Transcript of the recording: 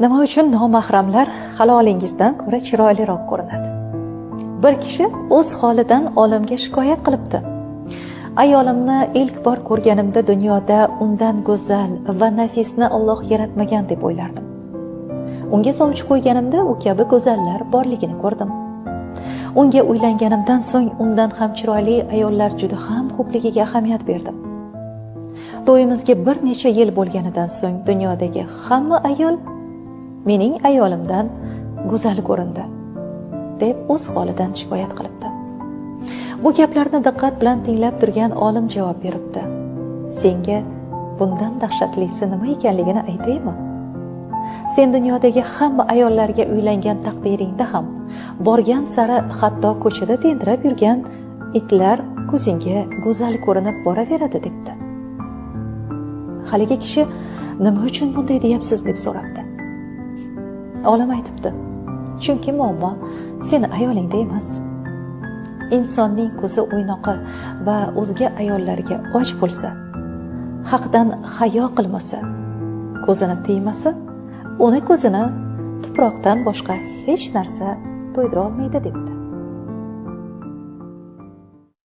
Nima uchun nomahramlar halolingizdan ko'ra chiroyliroq ko'rinadi? Bir kishi o'z holidan olimga shikoyat qilibdi. Ayolimni ilk bor ko'rganimda dunyoda undan go'zal va nafisni Alloh yaratmagan deb o'ylardim. Unga sovchi qo'yganimda u kabi go'zallar borligini ko'rdim. Unga uylanganimdan so'ng undan ham chiroyli ayollar juda ham ko'pligiga ahamiyat berdim. To'yimizga bir necha yil bo'lganidan so'ng dunyodagi hamma ayol mening ayolimdan go'zal ko'rindi, deb o'z holidan shikoyat qilibdi. Bu gaplarni diqqat bilan tinglab turgan olim javob beribdi. Senga bundan dahshatlisi nima ekanligini aytaymi? Sen dunyodagi hamma ayollarga uylangan taqdiringda ham borgan sari hatto ko'chada tentirab yurgan itlar ko'zingga go'zal ko'rinib boraveradi, debdi. Haligi kishi nima uchun bunday deyapsiz deb so'rabdi. Olim aytibdi: chunki muammo seni ayolingda emas. Insonning ko'zi o'ynoqi va o'zga ayollarga och bo'lsa, haqdan hayo qilmasa, ko'zini tiymasa, uni ko'zini tuproqdan boshqa hech narsa to'ydira olmaydi, debdi.